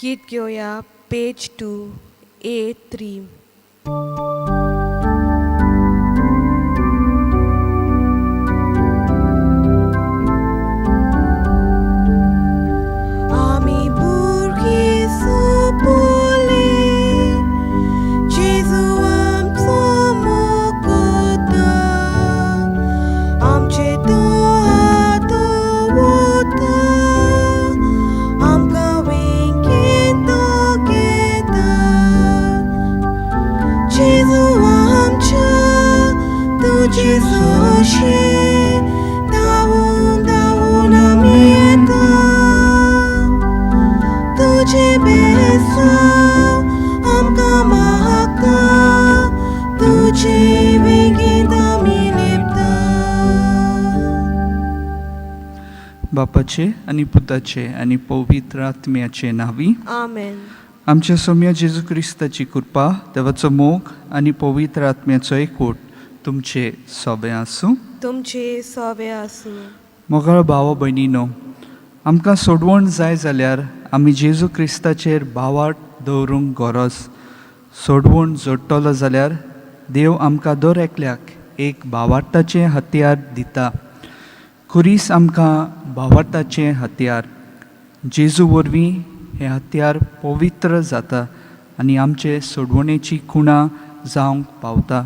गीत घेवया पेज 2 A3. आमी भुरगीं सोंपले, जेजू आमचो मोग करता, आमचे तो हात दवरता, आमकां वेंगेंत तो घेता. जेजू आमच्या तुजे सोशे धांवून धांवून आमी येता, तुजे बेसांव आमकां मागता, तुजे वेंगेंत आमी लिपता. बापाचे आनी पुताचे आनी पवित्र आत्म्याचे नांवी. आमेन. आमच्या सोम्या जेजू क्रिस्ताची कृपा, देवाचो मोग आनी पवित्र आत्म्याचो एकवट तुमचे सोबे आसूं. तुमचे सोबे आसूं. मोगाळ भाव भयणीनो, आमकां सोडवण जाय जाल्यार आमी जेजू क्रिस्ताचेर भावार्थ दवरूंक गरज. सोडवण जोडटलो जाल्यार देव आमकां दर एकल्याक एक भावार्थाचें हत्यार दिता. खुरीस आमकां भावार्थाचें हत्यार. जेजू वरवीं हें हत्यार पवित्र जाता आनी आमचे सोडवणेची खुणा जावंक पावता.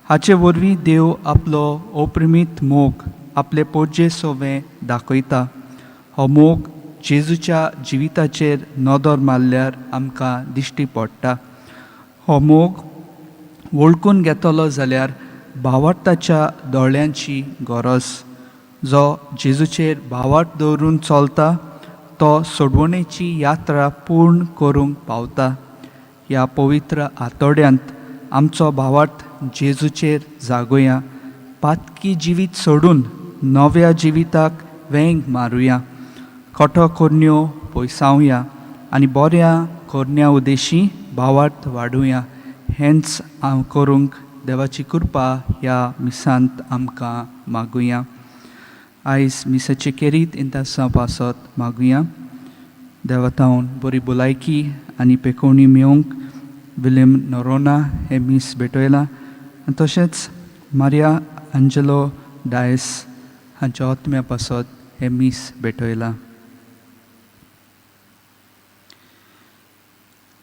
हाचे वरवीं देव आपलो अप्रिमीत मोग आपले पोरजे सोवें दाखयता. हो मोग जेजूच्या जिविताचेर नदर मारल्यार आमकां दिश्टी पडटा. हो मोग वळखून घेतलो जाल्यार भावार्थाच्या दोळ्यांची गरज. जो जेजूचेर भावार्थ दवरून चलता तो सोडवणेची यात्रा पूर्ण करूंक पावता. ह्या पवित्र आठवड्यांत आमचो भावार्थ जेजूचेर जागोया. पातकी जिवीत सोडून नव्या जिविताक वेंग मारुया. खोटो करण्यो पयसावया आनी बऱ्या करण्या उदेशी भावार्थ वाडुया. हेंच हांव करूंक देवाची कृपा ह्या मिसांत आमकां मागुया. आयज मिसाचे केरीत इंतासां पासत मागुया. देवातावन बरी भलायकी आनी पेकोवणी मेळोवंक विल्यम नोरोना हे मीस भेटयलां आनी तशेंच मारिया आंजेलो डायस हांच्या आत्म्या पासत हें मीस भेटयलां.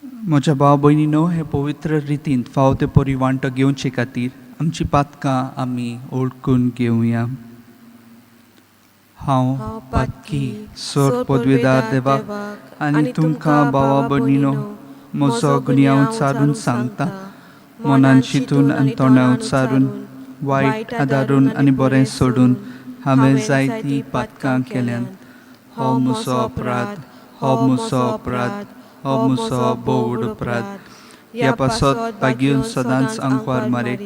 म्हज्या भाव भयणीनो, हे पवित्र रितीन फावो ते परी वांटो घेवचे खातीर आमची पातकां आमी ओळखून घेवया. हांव पातकी सोर पदवेदार देवाक आनी तुमकां भावा भयणीनो म्हजो गुन्यांव उच्चारून सांगता. मनान चिंतून आनी तोंडान उच्चारून, वायट आदारून आनी बरें सोडून हांवें जायतीं पातकां केल्यांत. हो म्हजो अपराध, हो म्हजो अपराध, हो म्हजो भोव अपराध. ह्या पासत बागीवन सदांच आंकवार मारेक,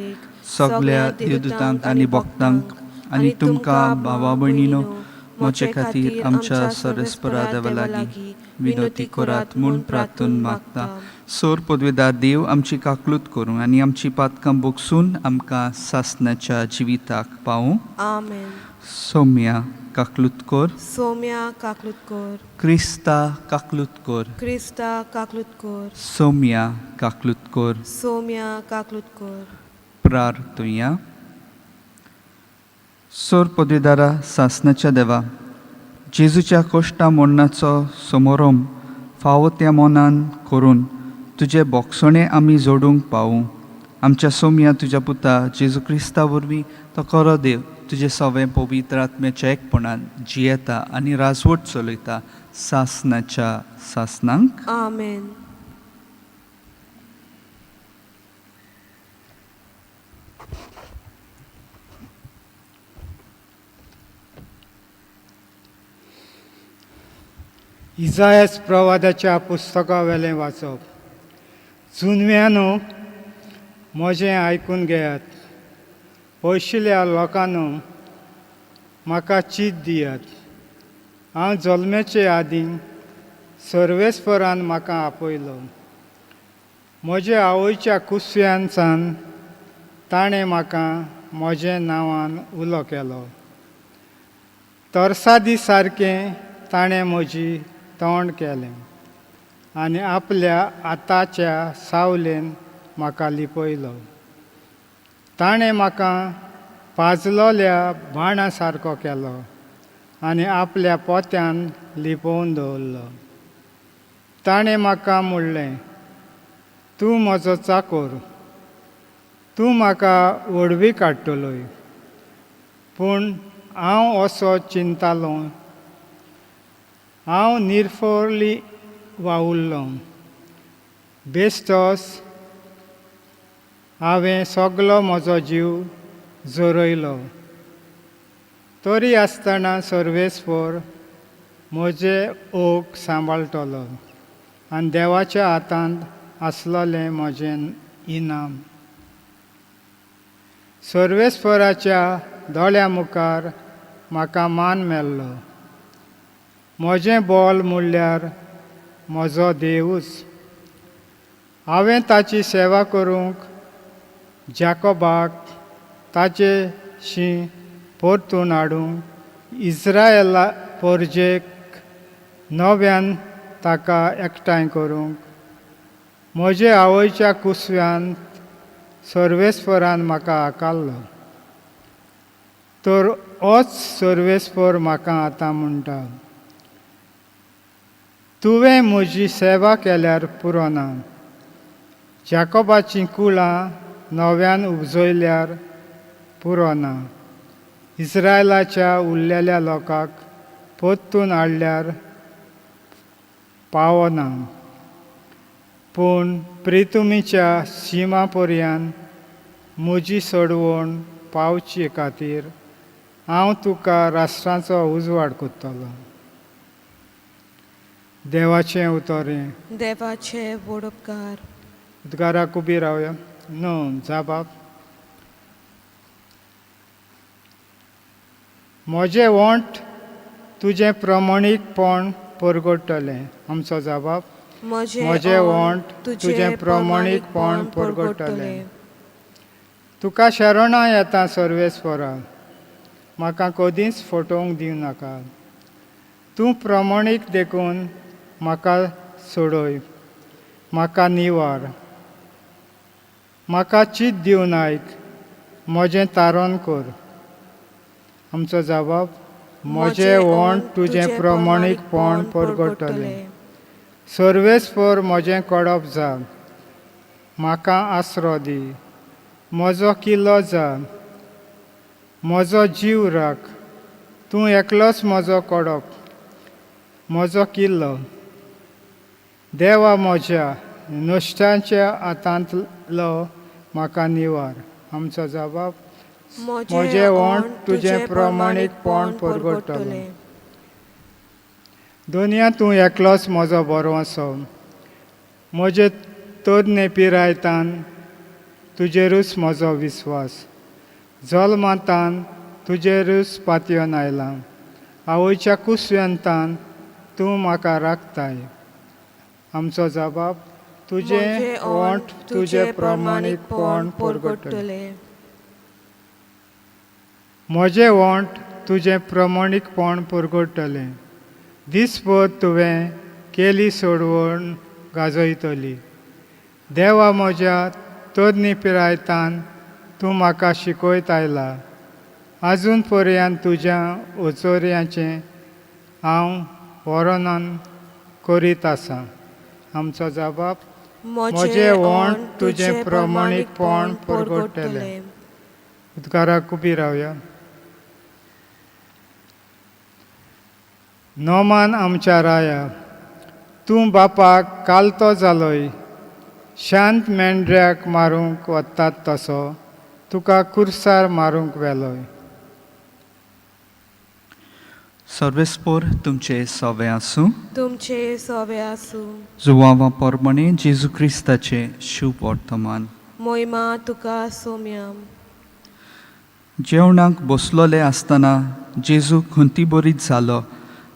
सगल्या देवदूतांक आनी भक्तांक आनी तुमकां भावा भयणीनो म्हजे खातीर आमच्या सरस्परा देवा लागीं विनोती करात म्हूण प्रार्थून मागता. सोर पदवेदार देव आमची काकलूत करूं आनी आमची पातकां बोगसून आमकां सासणाच्या जिविताक पावूं. आमेन. सोम्या काकलूत कर. सोम्या काकलूत कर. क्रिस्ता काकलूत कर. क्रिस्ता काकलूत कर. सोम्या काकलूत कर. सोम्या काकलूत कर. प्रार्थुया. सोर पदवेदारा सासणाच्या देवा, जेजूच्या कोश्टा मोडणाचो समोरम फावो त्या मनान करून तुजे बोगसणे आमी जोडूंक पावूं. आमच्या सोम्या तुज्या पुता जेजू क्रिस्ता वरवीं तो खरो देव तुजे सवें पवित्र आत्म्याच्या एकपणान जियेता आनी राजवट चलयता सासणाच्या सासणांक. आमेन. इजायस प्रवादाच्या पुस्तका वेलें वाचप. जुनव्यानो, म्हजें आयकून घेयात. पयशिल्ल्या लोकांनो, म्हाका चीत दियात. हांव जल्मेचे आदीं सर्वेस्परान म्हाका आपयलो. म्हज्या आवयच्या कुसव्यान सावन ताणें म्हाका म्हजें नांवान उलो केलो. तरसादी सारकें ताणें म्हजी तोंड केलें. आनी आपल्या आताच्या सावलेन म्हाका लिपयलो. ताणें म्हाका पाजलोल्या बाणा सारको केलो आनी आपल्या पोत्यान लिपोवन दवरलो. ताणें म्हाका म्हणलें, तूं म्हजो चाकोर, तूं म्हाका व्हडवी काडटलोय. पूण हांव असो चिंतालो, हांव निर्फोर्ली वावुरलो. बेश्टोच हांवें सगलो म्हजो जीव झरयलो. तरी आसतना सर्वेस्पर म्हजे ओक सांबाळटलो आनी देवाच्या हातांत आसलोलें म्हजें इनाम. सर्वेस्पराच्या दोळ्या मुखार म्हाका मान मेल्लो. म्हजें बोल म्हणल्यार म्हजो देवूच. हांवें ताची सेवा करूंक जाकोबाक ताचे शी परतून हाडूंक इस्रायला पोरजेक नव्यान ताका एकठांय करूंक म्हजे आवयच्या कुसव्यांत सर्वेस्परान म्हाका आकारलो. तर होच सर्वेस्पर म्हाका आतां म्हणटा, तुवें म्हजी सेवा केल्यार पुरो ना, जाकोबाचीं कुळां नव्यान उपजयल्यार पुरो ना, इस्रायलाच्या उरलेल्या लोकांक परतून हाडल्यार पावना, पूण प्रितुमीच्या शिमा पर्यान म्हजी सोडवण पावचे खातीर हांव तुका राष्ट्रांचो उजवाड करतलो. देवाचें उतर हें. देवाचे वडोपकार. उद्गाराक उबी रावया. न्हू जाबाब. म्हजें वोंठ तुजें प्रमाणीकपण परगटतलें. आमचो जबाब. म्हजें ओंठ तुजें प्रमाणीकपण परगटतलें. तुका शरणां येता सर्वेस्परा, म्हाका कदींच फटोवंक दिवं नाका. तूं प्रमाणीक देखून म्हाका सोडय, म्हाका निवार. म्हाका चीत दिवन आयक, म्हजें तारण कर. आमचो जबाब. म्हजें ओंठ तुजें प्रमाणीकपण परगटतलें. सर्वेस्पर म्हजें कडप जा, म्हाका आसरो दी. म्हजो किल्लो जा, म्हजो जीव राख. तूं एकलोच म्हजो कडप, म्हजो किल्लो. देवा म्हज्या नश्टांच्या हातांतलो म्हाका निवार. आमचो जबाब. म्हजें ओंठ तुजें प्रमाणीकपण परगटतलें. दोनया तूं एकलोच म्हजो बरो. म्हजे तरणे पिरायतान तुजेरूच म्हजो विस्वास. जल्मांतान तुजेरूच पातयेवन आयलां. आवयच्या कुसव्यांतान तूं म्हाका राखताय. आमचो जबाब. तुजें ओंठ तुजें प्रमाणीकपण परगटतलें. म्हजें ओंठ तुजें प्रमाणीकपण परगटतलें. दीसभर तुवें केली सोडवण गाजयतली. देवा म्हज्या तरणी पिरायतान तूं म्हाका शिकयत आयला. आजून पर्यंत तुज्या ओचोऱ्याचें हांव वर्णन करीत आसा. आमचो जबाब. म्हजें ओंठ तुजें प्रमाणीकपण परगटतलें. उद्गाराक उबी रावया. नोमान आमच्या राया, तूं बापाक कालतो जालोय. शांत मेंढऱ्याक मारूंक वतात तसो तुका कुर्सार मारूंक व्हेलोय. सर्वेस्पोर तुमचे सवे आसूं. तुमचे सोवे आसूं. जुवावा परमणे जेजू क्रिस्ताचें शुभ वर्तमान. मोहिमा तुका सोम्या. जेवणाक बसलोले आसतना जेजू खंतीबरीत जालो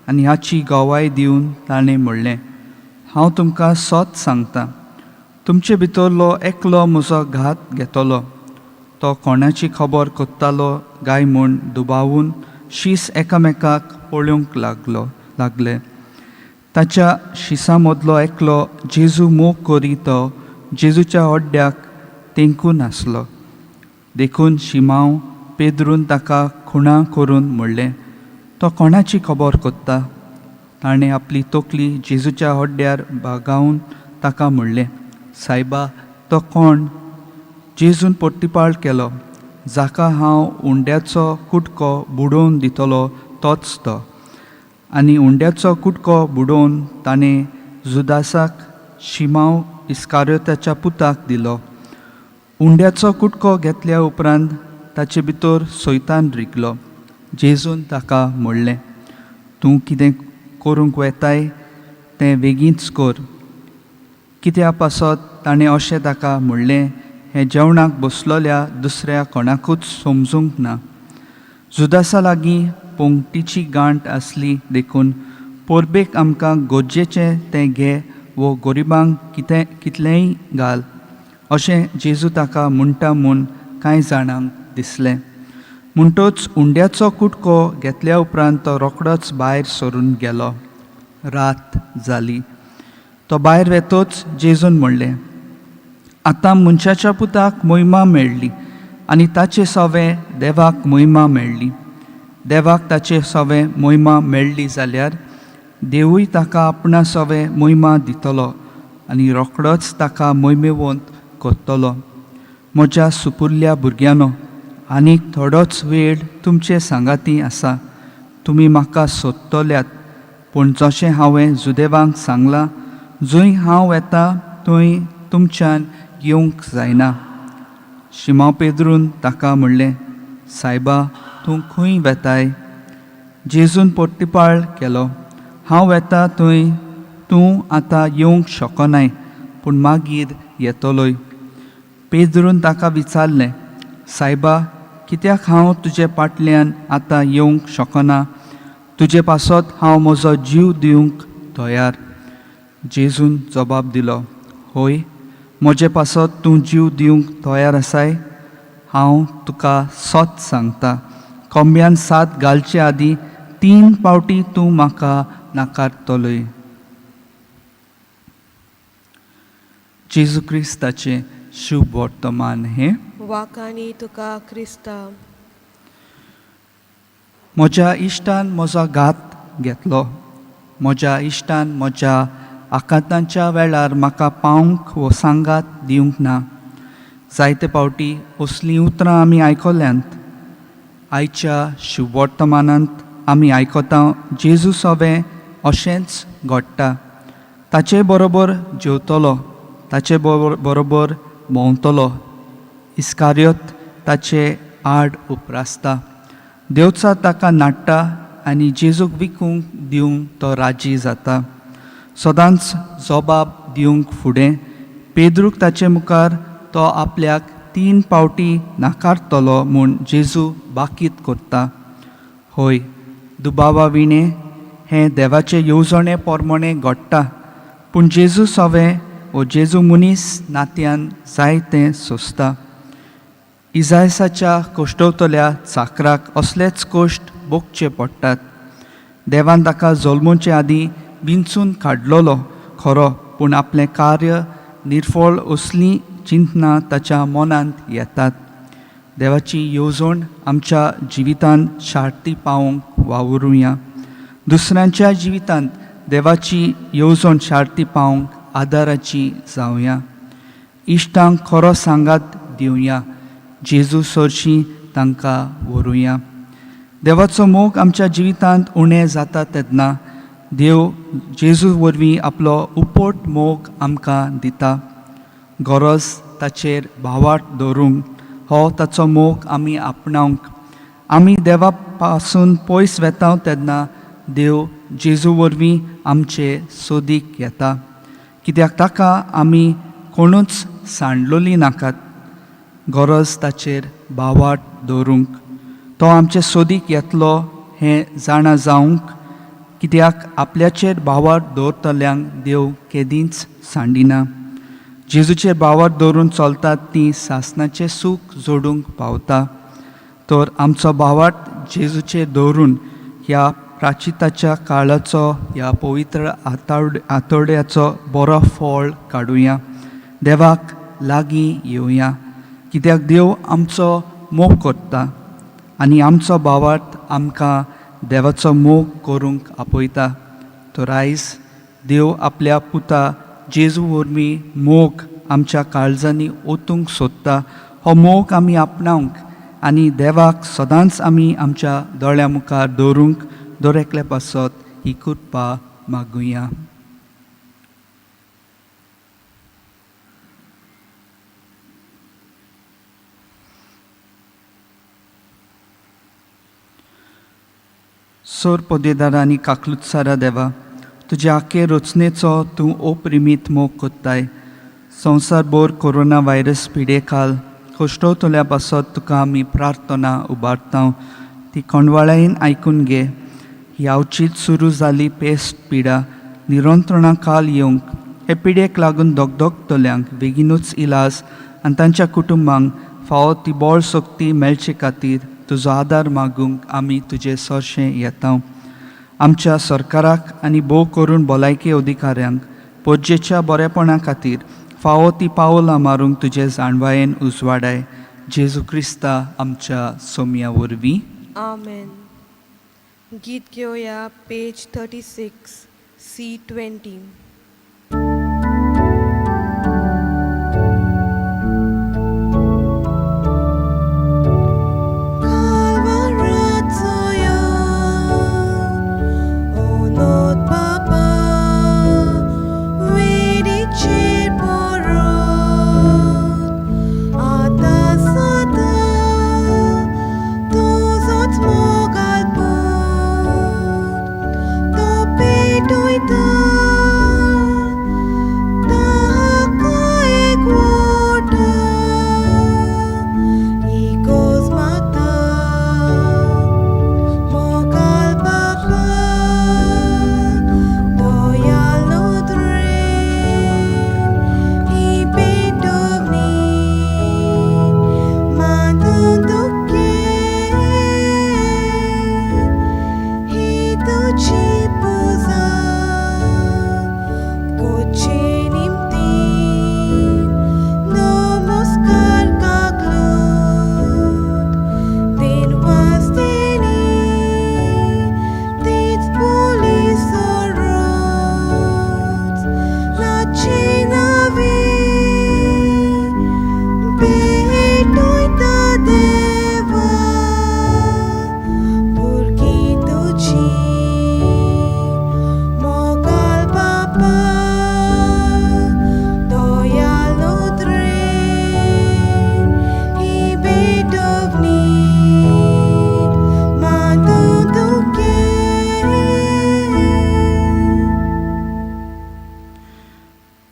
आनी हाची गवाय दिवन ताणें म्हणलें, हांव तुमकां सत सांगता, तुमचे भितरलो एकलो म्हजो घात घेतलो. तो कोणाची खबर कोत्तालो गाय म्हूण दुबावून शीस एकामेकाक पळोवंक लागले. ताच्या शिसां मदलो एकलो जेजू मोग करी तो जेजूच्या हड्ड्याक तेंकून आसलो. देखून शिमांव पेद्रून ताका खुणा करून म्हणलें, तो कोणाची खबर कोत्ता? ताणें आपली तकली जेजूच्या हड्ड्यार बागावन ताका म्हणलें, सायबा, तो कोण? जेजून पोट्टीपाळ केलो, जाका हांव उंड्याचो कुटको बुडोवन दितलो तोच तो. आनी उंड्याचो कुटको बुडोवन ताणें जुदासाक शिमांव इस्कारियोताच्या पुताक दिलो. उंड्याचो कुटको घेतल्या उपरांत ताचे भितर सैतान रिगलो. जेजून ताका म्हणलें, तूं कितें करूंक वेताय तें बेगीनच कर. कित्या पासत ताणें अशें ताका म्हणलें हें जेवणाक बसलोल्या दुसऱ्या कोणाकूच समजूंक ना. जुदासा लागीं पोंगटीची गांठ आसली देखून परबेक आमकां गरजेचें तें घे वो गरिबांक कितें कितलेंय घाल अशें जेजू ताका म्हणटा म्हूण कांय जाणांक दिसलें. म्हणटच उंड्याचो कुटको घेतल्या उपरांत तो रोखडोच भायर सरून गेलो. रात जाली. तो भायर वेतोच जेजून म्हणलें, आतां मनशाच्या पुताक मोहिमा मेळ्ळी आनी ताचे सवें देवाक मोहिमा मेळ्ळी. देवाक ताचे सवें मोहिमा मेळ्ळी जाल्यार देवूय ताका आपणा सवें मोहिमा दितलो आनी रोखडोच ताका मोहिमेवंत करतलो. म्हज्या सुपुरल्या भुरग्यांनो, आनीक थोडोच वेळ तुमचे सांगाती आसा. तुमी म्हाका सोदतल्यात, पूण जशें हांवें जुदेवांक सांगलां, जंय हांव वेता थंय तुमच्यान येवंक जायना. शिमांव पेद्रून ताका म्हणलें, सायबा, तूं खंय वेताय? जेजून पोट्टीपाळ केलो, हांव वेता थंय तूं आतां येवंक शकनाय, पूण मागीर येतलोय. पेद्रून ताका विचारलें, सायबा, कित्याक हांव तुजे फाटल्यान आतां येवंक शकना? तुजे पासत हांव म्हजो जीव दिवंक तयार. जेजून जबाब दिलो, हय, म्हजे पासत तूं जीव दिवंक तयार आसाय? हांव तुका सत सांगता, कोंब्यान सात घालचे आदीं 3 फावटी तूं म्हाका नाकारतलोय. जेजू क्रिस्ताचें शुभ वर्तमान हें. वाकानी तुका क्रिस्ता. म्हज्या इश्टान म्हजो घात घेतलो. म्हज्या इश्टान म्हज्या आकांताच्या वेळार म्हाका पावंक वो सांगात दिवंक ना. जायते फावटी असलीं उतरां आमी आयकल्यांत. आयच्या शुभवर्तमानांत आमी आयकता जेजू सवें अशेंच घडटा. ताचे बरोबर जेवतलो, ताचे बरोबर भोंवतलो. इस्कारियोत ताचे आड उप्रासता. देवचा ताका नाडटा आनी जेजूक विकूंक दिवंक तो राजी जाता. सदांच जबाब दिवंक फुडें पेद्रूक ताचे मुखार तो आपल्याक 3 फावटी नाकारतलो म्हूण जेजू बाकीत करता. हय, दुबावा विणें हें देवाचे येवजणे प्रमाणे घडटा, पूण जेजू सवें वो जेजू मनीस नात्यान जायतें सोंसता. इजायसाच्या कोश्टवतल्या चाकराक असलेच कोश्ट भोगचे पडटात. देवान ताका जल्मोचे आदीं विंचून काडलेलो खरो, पूण आपलें कार्य निर्फळ असलीं चिंतनां ताच्या मनांत येतात. देवाची येवजण आमच्या जिवितांत शार्ती पावोवंक वावुरुया. दुसऱ्यांच्या जिवितांत देवाची येवजण शार्ती पावोवंक आदाराची जावया. इश्टांक खरो सांगात दिवया. जेजू सरशी तांकां व्हरुया. देवाचो मोग आमच्या जिवितांत उणें जाता तेन्ना देव जेजू वरवीं आपलो उपट मोग आमकां दिता. गरज ताचेर भावार्थ दवरूंक हो ताचो मोग आमी आपणावंक. आमी देवा पासून पयस वेता तेन्ना देव जेजू वरवीं आमचे सोदीक येता, कित्याक ताका आमी कोणूच सांडलोली नाकात. गरज ताचेर भावार्थ दवरूंक तो आमचे सोदीक येतलो हें जाणा जावंक, कित्याक आपल्याचेर भावार्थ दवरतल्यांक देव केदींच सांडिना. जेजूचेर भावार्थ दवरून चलतात ती सासणाचें सूख जोडूंक पावता. तर आमचो भावार्थ जेजूचेर दवरून ह्या प्राचिताच्या काळाचो ह्या पवित्र आठवड्याचो बरो फळ काडुया, देवाक लागीं येवया, कित्याक देव आमचो मोग करता आनी आमचो भावार्थ आमकां देवाचो मोग करूंक आपयता। तर आयज देव आपल्या पुता जेजू वरवीं मोग आमच्या काळजांनी ओतूंक सोदता। हो मोग आमी आपणावंक आनी देवाक सदांच आमी आमच्या दोळ्या मुखार दवरूंक दर एकल्या पासत ही कृपा मागुया। सोर पदेदार आनी काकलुत्सारा देवा, तुज्या आखे रचनेचो तूं ओपरिमीत मोग कोत्ताय। संवसारभर कोरोना व्हायरस पिडेखाल कश्टवतल्या पासत तुका आमी प्रार्थना उबारता, ती कोंडवाळायेन आयकून घे। ही आवचीत सुरू जाली पेस्ट पिडा निरंत्रणा काल येवंक हे पिडेक लागून दगदगतल्यांक बेगीनूच इलाज आनी तांच्या कुटुंबांक फावो ती बळ शक्ती मेळचे खातीर तुजो आदार मागूंक आमी तुजे सरशें येता। आमच्या सरकाराक आनी भोव करून भलायकी अधिकाऱ्यांक पोरजेच्या बरेपणा खातीर फावो ती पावलां मारूंक तुजे जाणवायेन उजवाडाय। जेजू क्रिस्ता आमच्या सोम्या वरवीं, आमेन। गीत घेवया पेज 36 C20।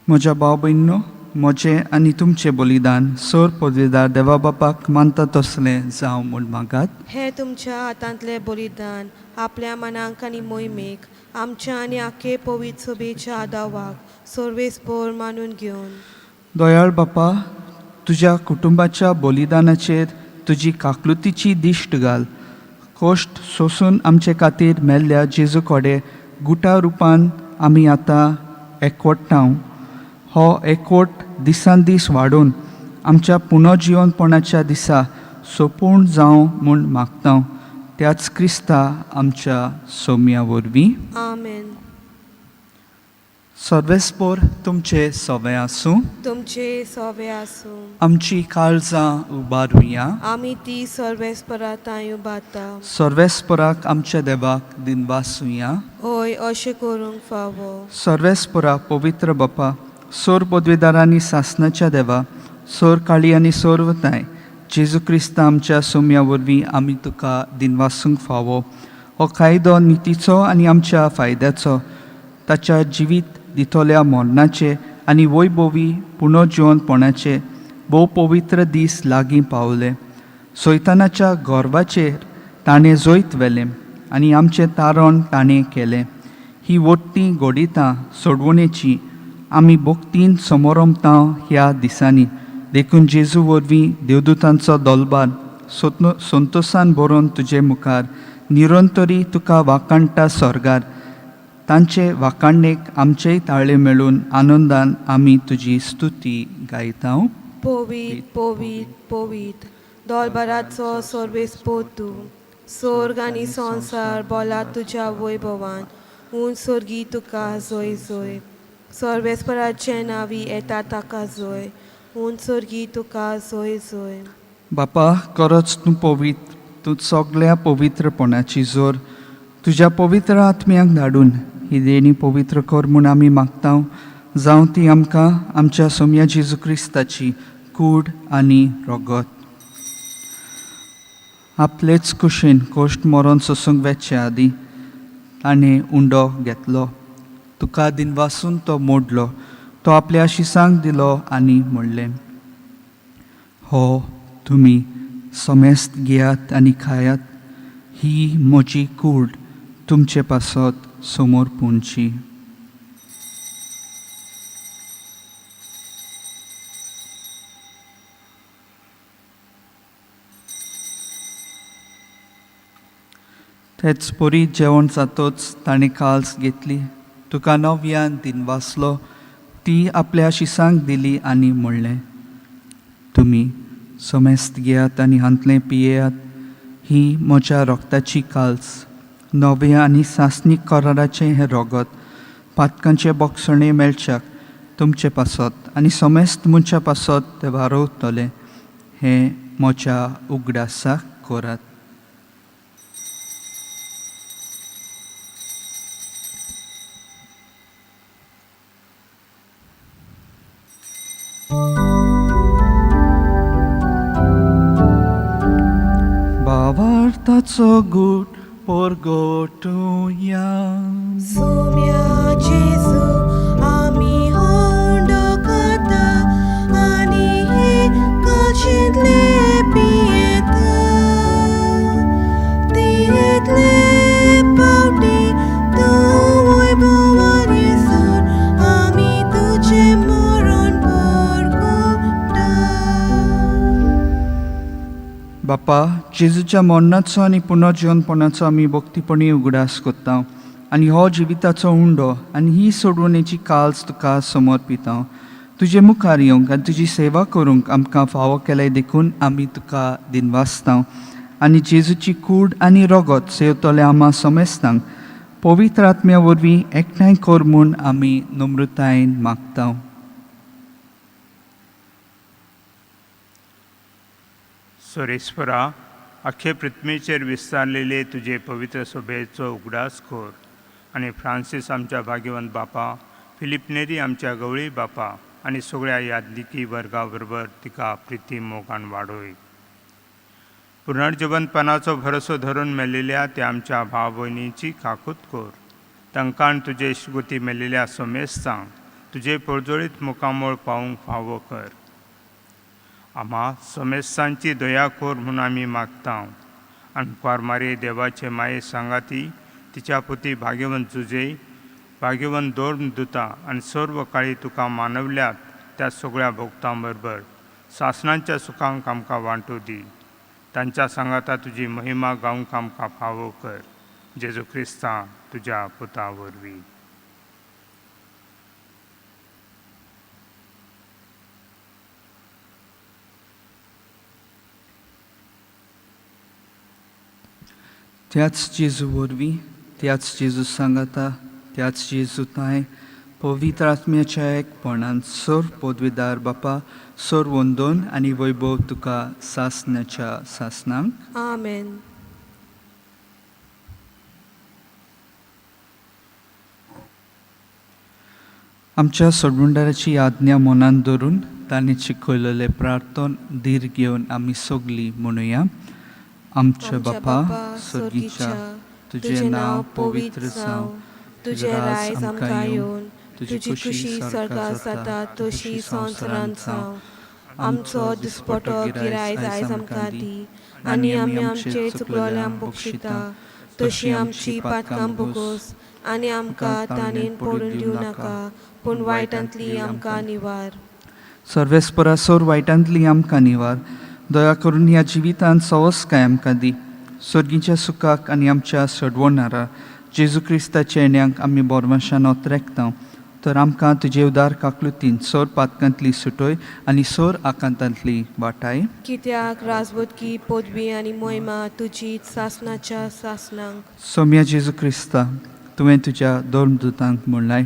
म्हज्या भाव भयणीनो, म्हजें आनी तुमचें बलिदान सर पदवेदार देवा बापाक मानता तसलें जावं म्हूण मागात। हें तुमच्या हातांतलें बलिदान आपल्या मनाक आनी मोहिमेक आमच्या आनी आखे पवित्र सभेच्या आदावाक सर्वेस्पोर मानून घेवन। दयाळ बापा, तुज्या कुटुंबाच्या बलिदानाचेर तुजी काकलुतीची दिश्ट घाल। कश्ट सोसून आमचे खातीर मेल्ल्या जेजू कडेन गुटा रुपान आमी आतां एकवटाव। हो एकवट दिसान दीस वाडोवन आमच्या पुनर्जिवनपणाच्या दिसा सोपूर्ण जावं म्हूण मागता, त्याच क्रिस्ता आमच्या सोम्या वरवीं, आमेन। सर्वेस्पोर तुमचे सवे आसूं, तुमचे सवे आसूं। आमची काळजां उबारुया, आमी ती सर्वेस्परा तांय उबारता। सर्वेस्पराक आमच्या देवाक दिनवासुया, हय अशें करूंक फावो। सर्वेस्परा पवित्र बापा, सोर पदवेदारांनी सासनाच्या देवा, सोर काळी आनी सोरवताय जेजू क्रिस्ता आमच्या सोम्या वरवीं आमी तुका दिनवासूंक फावो। हो कायदो नितीचो आनी आमच्या फायद्याचो, ताच्या जिवीत दितल्या मरणाचे आनी वैभवी पुनर्जिवनपणाचे भोव पवित्र दीस लागीं पावले। सैतानाच्या गर्वाचेर ताणें जैत व्हेलें आनी आमचें तारण ताणें केलें। ही वट्टी घडितां सोडवणेची आमी भक्तीन समोरमता ह्या दिसांनी। देखून जेजू वरवीं देवदूतांचो दलबार संतोसान बरोवन तुजे मुखार निरंतरी तुका वाखाणटा स्वर्गार तांचे वाखाणणेक आमचेय ताळे मेळून आनंदान आमी तुजी स्तुती गायता. पवित्र पवित्र पवित्र दोलबराचो सर्वेस्पोर तूं स्वर्ग आनी संवसार बोला तुज्या वैभवान हून स्वर्गी तुका जोय जोय सर्वेस्पराचे नांवी येता ताका जोय हून स्वर्गी तुका जोय जोय. बापा खरोच तूं पवित्र, तूं सगळ्या पवित्रपणाची जोर तुज्या पवित्र आत्म्याक धाडून ही देणी पवित्र कर म्हूण आमी मागता, जावं ती आमकां आमच्या सोम्या जेजू क्रिस्ताची कूड आनी रगत. आपलेच कुशीन कोश्ट मरोन सोसूंक वेचे आदीं ताणें उंडो घेतलो, तुका दिनवासून तो मोडलो, तो आपल्या शिसांक दिलो आनी म्हणलें, हो तुमी समेस्त घेयात आनी खायात, ही म्हजी कूड तुमचे पासत समोर पुंची. तेच परी जेवण जातोच ताणें काल्स घेतली, तुका नव्यान दिनवासलो, ती आपल्या शिसांक दिली आनी म्हणलें, तुमी समेस्त घेयात आनी हांतलें पियेयात, ही म्हज्या रोगताची काल्स, नव्या आनी सासणीक कराराचें हें रोगत पातकांचे बोगसणे मेळच्याक तुमचे पासत आनी समेस्त मनशा पासत तें वारोवतलें, हें म्हज्या उगडासाक करात. भावार्थाचो गूट परगटुया. सोम्या जेजू आमी होंडो खाता आनी हे काळशेंतले पियेता, तितले पावटी तूं वैभवान येसर आमी तुजें मरण परगटा. बापा, जेजूच्या मरणाचो आनी पुनर्जिवनपणाचो आमी भक्तीपणी उगडास करता आनी हो जिविताचो उंडो आनी ही सोडवणेची काल्स तुका समर्पिता. तुजे मुखार येवंक आनी तुजी सेवा करूंक आमकां फावो केलें देखून आमी तुका दिनवासता आनी जेजूची कूड आनी रगत सेवतले आमा समेस्तांक पवित्र आत्म्या वरवीं एकठांय कर म्हूण आमी नम्रतायेन मागता. सोरेश्वरा, आख्खे पृथ्वीचेर विस्तारलेले तुजे पवित्र सभेचो उगडास कर आनी फ्रांसीस आमच्या भाग्यवंत बापा, फिलीप नेरी आमच्या गवळी बापा आनी सगळ्या यादनिकी वर्गा बरोबर तिका प्रिती मोगान वाडोय. पुनर्जिवंतपणाचो भरोसो धरून मेळिल्ल्या त्या आमच्या भाव भयणीची काकूत कर, तांकां तुजे इश्टगुती मेळिल्ल्या समेस्तांक तुजे परजळीत मुखामळ पावूंक फावो कर. आमा समेस्तांची दया कर म्हूण आमी मागता आनी कुवारमारी देवाचे माये सांगाती तिच्या पुती भाग्यवंत जुजे, भाग्यवंत दोर्म दुता आनी सर्व काळी तुका मानवल्यात त्या सगळ्या भोक्तां बरोबर सासणांच्या सुखांक आमकां वांटू दी. तांच्या सांगाता तुजी महिमा गावंक आमकां फावो कर. जेजू क्रिस्ता तुज्या पुता वरवीं. त्याच जेजू वरवीं, त्याच जेजू सांगाता, त्याच जेजू तांय पवित्र आत्म्याच्या एकपणान सर पदवीदार बापा, सर वंदन आनी वैभव तुका सासणाच्या सासणांक. आमेन. आमच्या सोडवणदाराची आज्ञा मनान धरून ताणें शिकयलेलें प्रार्थन धीर घेवन आमी सगलीं म्हणुया. आमच्या बापा स्वर्गीच्या, तुजें नांव पवित्र जावं, तुजें रायज आमकां येवन, तुजी खुशी स्वर्गार जाता तशी संवसारांत जावं. आमचो दिसपटो गिरायज आयज आमकां दी आनी आमी आमचे चुकलोल्यांक बक्षिता तशी आमची पातकां भोगोस आनी आमकां ताणेन पडून दिवं नाका, पूण वायटांतली आमकां निवार. सर्वेस्परा सोर वायटांतली आमकां निवार. दया करून ह्या जिवितांत सवसकाय आमकां दी. सोर्गीच्या सुखाक आनी आमच्या सडवणारा जेजू क्रिस्ताच्या येण्याक आमी बोरवाशान ओतरेकता तर आमकां तुजे उदार काकलुतीन सोर पातकांतली सुटोय आनी सोर आकांतांतली वाटाय. कित्याक राजबोधकी पदवी आनी मोहिमा तुजी सासनाच्या सासनांक. सोम्या जेजू क्रिस्ता, तुवें तुज्या धर्मदूतांक म्हणलाय,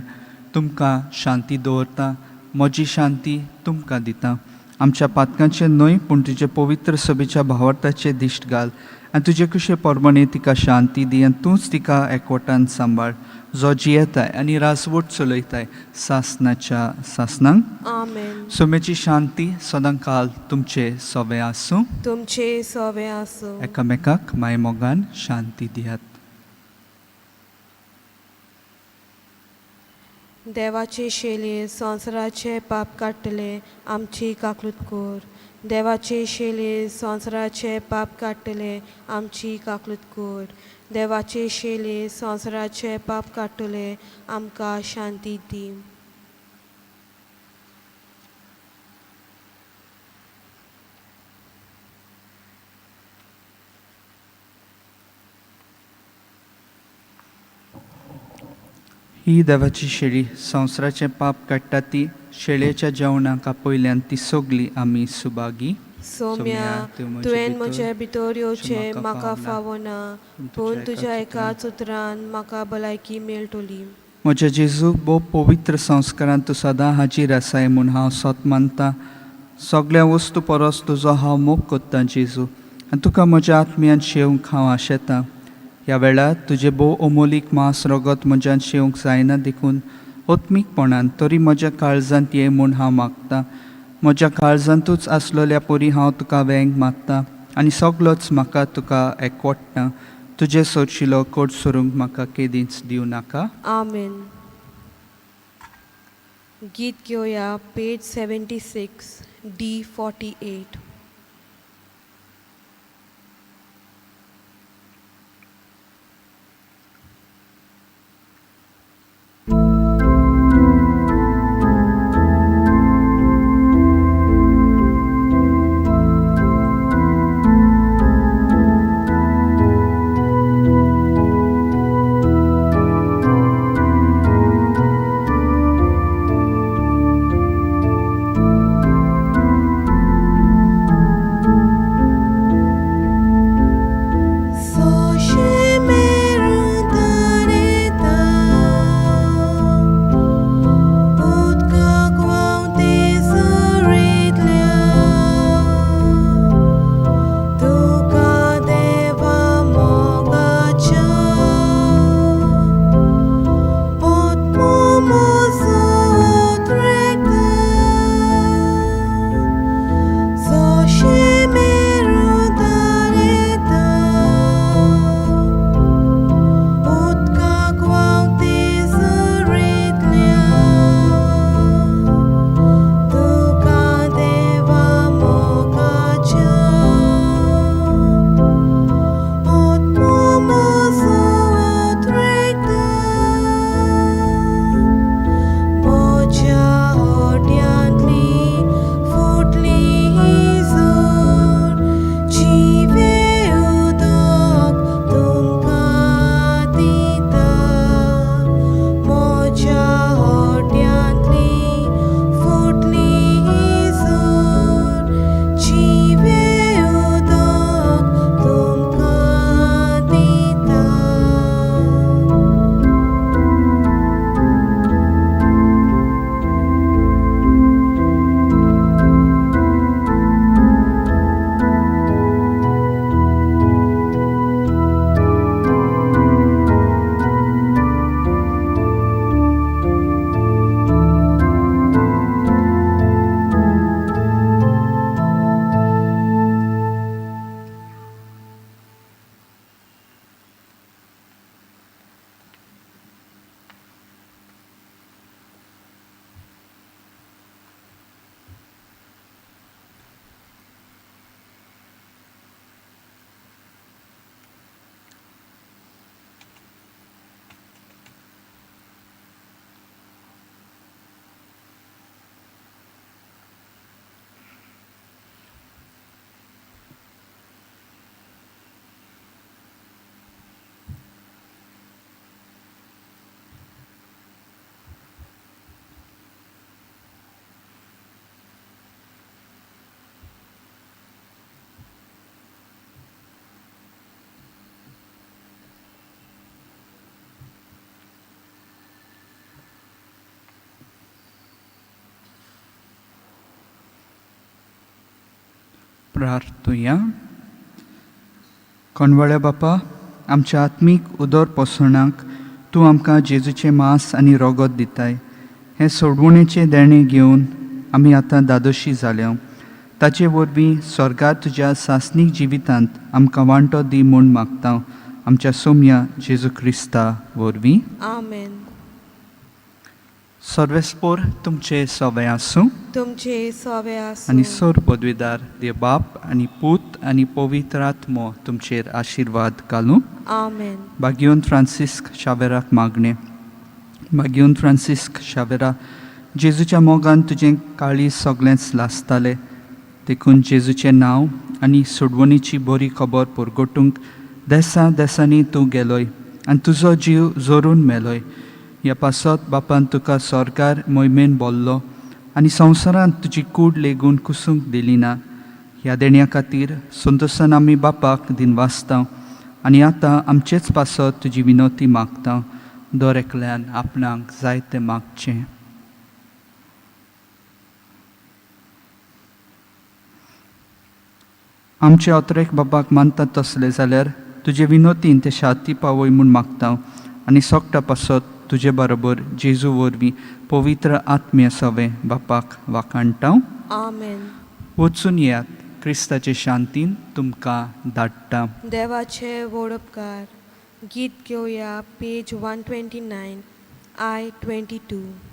तुमकां शांती दवरता, म्हजी शांती तुमकां दिता. आमच्या पातकांचें न्हय पूण तुजे पवित्र सभेच्या भावार्थाचें दिश्ट घाल आनी तुजे कुशे प्रमाणे तिका शांती दी आनी तूंच तिका एकवटान सांबाळ, जो जियेताय आनी राजवट चलयताय सासनाच्या सासनांक. आमेन. सोम्याची शांती सदां काल तुमचे सोबे आसूं. तुमचे सोवे आसूं. एकामेकाक मायमोगान शांती दियात. देवाचे शेले संवसाराचे पाप काडटले आमची काकलूत कोर. देवाचे शेले संवसाराचे पाप काडटले आमची काकलूत कोर. देवाचे शेले संवसाराचे पाप काडटले आमकां शांती दी. ही देवाची शेळी संवसाराचें पाप काडटा ती शेळयेच्या जेवणाक आपयल्यान ती सगली आमी सुभागी. सोम्या, तुवें म्हजे भितर येवचें म्हाका फावना, पूण तुज्या एकाच उतरान म्हाका भलायकी मेळटली. म्हज्या जेजू, भोव पवित्र संस्कारान तूं सदां हाजीर आसाय म्हूण हांव सत मानता. सगळ्या वस्तू परस तुजो हांव मोग कोत्तां जेजू, आनी तुका म्हज्या आत्म्यान शेवंक हांव आशेतां. ह्या वेळार तुजें भोव अमोलीक मांस रगत म्हज्यान शेवंक जायना देखून आत्मीकपणान तरी म्हज्या काळजांत ये म्हूण हांव मागतां. म्हज्या काळजांतूच आसलेल्या परी हांव तुका वेंग मागता आनी सगलोच म्हाका तुका एकवटना. तुजें सोदशिलो कोट सोरूंक म्हाका केदींच दिवं नाका. आमेन. गीत घेवया पेज 76 D 48. प्रार्थुया. कोणवळ्या बापा, आमच्या आत्मीक उदर पोसणाक तूं आमकां जेजूचें मांस आनी रोगोत दिताय. हें सोडवणेचें देणें घेवन आमी आतां दादोशी जाल्या. ताचे वरवीं स्वर्गार तुज्या सासणीक जिवितांत आमकां वांटो दी म्हूण मागता, आमच्या सोम्या जेजू क्रिस्ता वरवीं. आमेन. सर्वेस्पोर तुमचे सवे आसूं. तुमचे सोवे आसूं. आनी सोर पदवीदार देव बाप आनी पूत आनी पवित्र आत्मो तुमचेर आशिर्वाद घालूं. आमेन. बागियोन फ्रांसिस्क शावेराक मागणें. बागियोन फ्रांसिस्क शावेरा, जेजूच्या मोगान तुजें काळीज सगळेंच लासतालें, देखून जेजूचें नांव आनी सोडवणीची बरी खबर परगटूंक देसा देसांनी तूं गेलोय आनी तुजो जीव जोरून मेलोय. ह्या पासत बापान तुका स्वर्गार मोहिमेन बोल्लो आनी संवसारांत तुजी कूड लेगून कुसूंक दिली ना. ह्या देण्या खातीर संतोशान आमी बापाक दिनवासता आनी आतां आमचेच पासत तुजी विनवती मागता. दर एकल्यान आपणाक जाय तें मागचें. आमचे अत्रेक बाबाक मानतात तसले जाल्यार तुजे विनोतीन ते शाती पावय म्हूण मागता आनी सोकटा पासत तुजे बरोबर जेजू वरवीं पवित्र आत्म्य सवें बापाक वाखाणटा. आमेन. वचून येयात, क्रिस्ताचे शांतीन तुमकां धाडटा. देवाचे व्हड उपकार. गीत घेवया, पेज 129, I 22.